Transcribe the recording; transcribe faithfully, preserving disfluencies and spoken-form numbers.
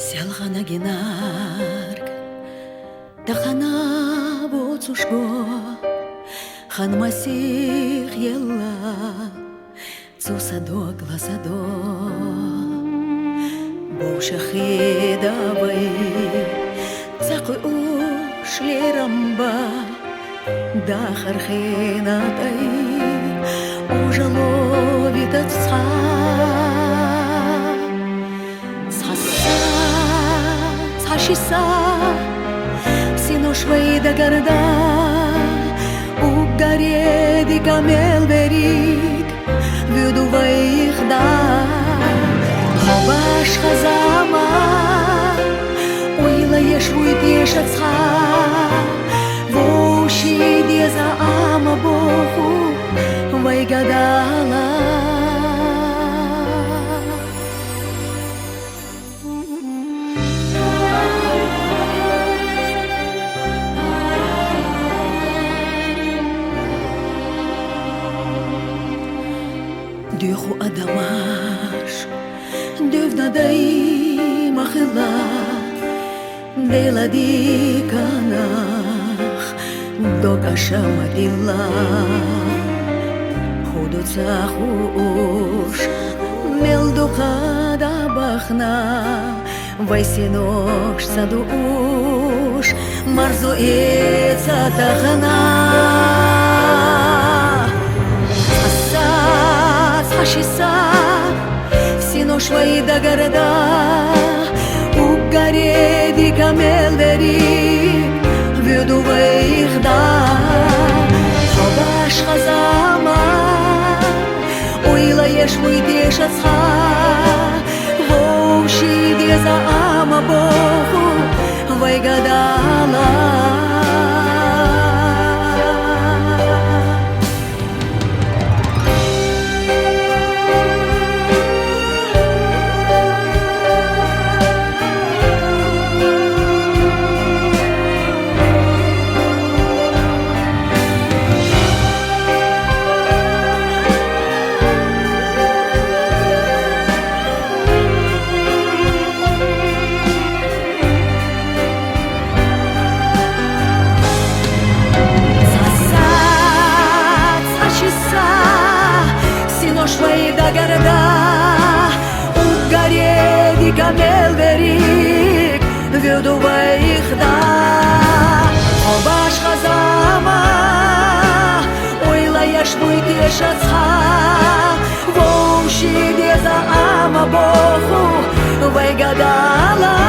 Селгана гинарг тахана буцушго, хан масих елла цу садо гласадо. Бушахи давай цакъу ушлерамба дахар хенатай ужало витацха. Цхаса, цхашиса, синош вай дагарда, угареди камел берик вюду вайхда. Хабаш хазама, уйла еш вуйт ешацха, воши деза ама боху вай гадала. Дюху адамаш дювна дай махила, делади канах докаша матила. Худуца хуш мел духада бахна, вай синош садуш марзу эца тахана. Цхаса, цхашиса, синош вай дагарда, угареди камел берик вюду вайхда. Хабаш хазама, уйла еш вуйт ешацха, воши деза ама боху вай гадала. Цхаса, цхашиса, синош вай дагарда, угареди камел берик вюду вайхда. Хабаш хазама, уйла еш вуйт ешацха, воши деза ама боху вай гадала.